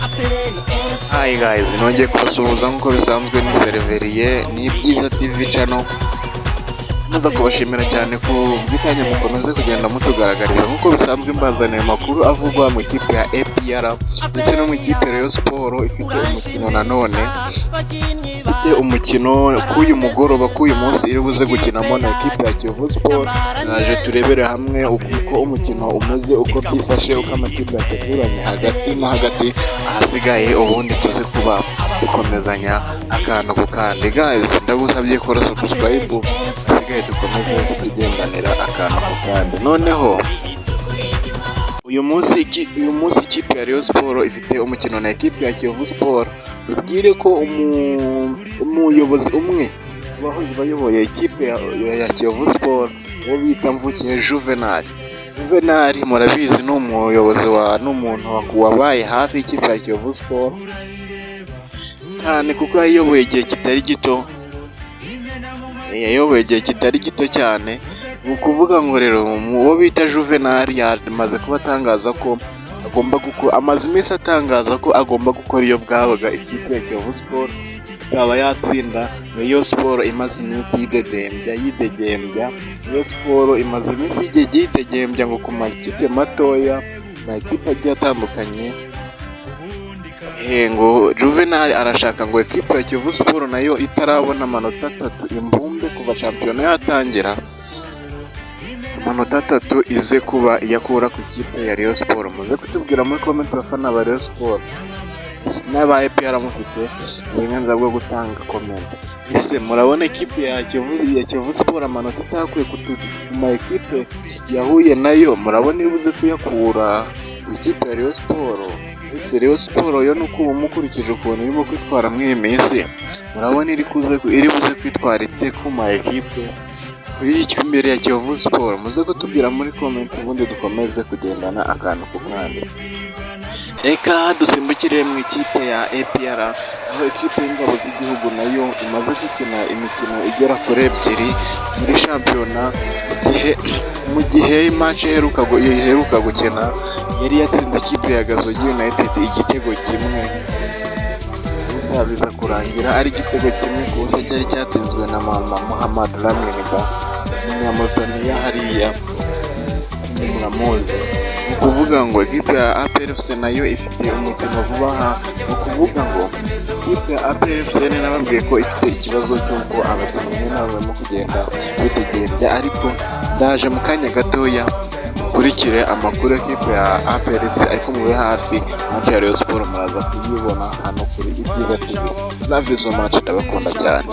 Hi guys, nongeye kubasuhuza nk'uko bisanzwe. Ni Seriveriye, ni Ibyiza TV channel. Nkomeza kubashimira cyane ku bw'ikanya mukomeze kugenda mutugaragariza. Nk'uko bisanzwe, mbazaniye amakuru avugwa mu ikipe ya APR ndetse no mu ikipe Rayon Sport ifite umukino nanone, ifite umukino k'uyu mugoroba, k'uyu munsi iri buze gukinamo na ekipe ya Kiyovu Sport. Naje turebere hamwe uko umukino umeze, uko byifashe, uko amakipe yateguranye hagati na hagati, ahasigaye ubundi tuze kuba dukomezanya akantu ku kandi. Guys, ndagusabye kora subscribe, ahasigaye dukomeze kutugendanira akantu ku kandi. Noneho uyu munsi ikipe ya Rayon Sport ifite umukino na ekipe ya Kiyovu Sport. Babwire ko umuyobozi umwe wahoze bayoboye ikipe ya Kiyovu Sport, uwo bita Mvukiye Juvenal. Juvenal murabizi, ni umuyobozi wa n'umuntu wabaye hafi y'ikipe ya Kiyovu Sport cyane, kuko yayoboye igihe kitari gito, yayoboye igihe kitari gito cyane. Ni ukuvuga ngo rero uwo bita Juvenal yamaze kuba atangaza ko agomba gukora, amaze iminsi atangaza ko agomba gukora iyo bwabaga ikipe ya Kiyovu Sport ikaba yatsinda Rayon Sport imaze iminsi yidegembya, yidegembya. Rayon Sport imaze iminsi yidegembya ngo ku makipe matoya, makipe agiye atandukanye. Ngo Juvenal arashaka ngo ekipe ya Kiyovu Sport nayo itarabona amanota 3 imbumbe kuva shampiyona yatangira, amanota 3 ize kuba iyakura ku ikipe ya Rayon Sport. Muze kutubwira muri comment, abafana ba Rayon Sport n'aba APR, mufite uburenganzira bwo gutanga comment. Ese murabona ekipe ya Kiyovu Sport amanota itakuye ku ma ekipe yahuye nayo, murabona ibuze kuyakura ku ikipe ya Rayon Sport? Ese Rayon Sport yo, nuko ubu mukurikije ukuntu irimo kwitwara muri iyi minsi, murabona iri buze kwitwara ite ku ma ekipe kuri imbere ya Kiyovu Sport? Muze kutubwira muri comment, ubundi dukomeze kugendana akantu ku kandi. Reka dusimbukire mu ikipe ya APR, aho ikipe y'ingabo z'igihugu nayo imaze gukina imikino igera kuri ebyiri muri shampiyona, mu gihe match iheruka gukina yari yatsinze ikipe ya Gasogi United igitego 1-0, biza kurangira ari igitego 1-0 cyari cyatsinzwe na Mama Muhammad Lamine Ba, umunyamauritania hariya muramuzi. Ni ukuvuga ngo ikipe ya APR FC nayo ifite umukino vuba aha. Ni ukuvuga ngo ikipe ya APR FC nababwiye ko ifite ikibazo cy'uko abakinnyi bamwe na bamwe barimo kugenda bitegembya, ariko ndaje mu kanya gatoya ukurikire amakuru y'ikipe ya APR FC. Ariko mube hafi, match ya Rayon Sport muraza kuyibona hano kuri Ibyiza TV. Love you so much, ndabakunda cyane.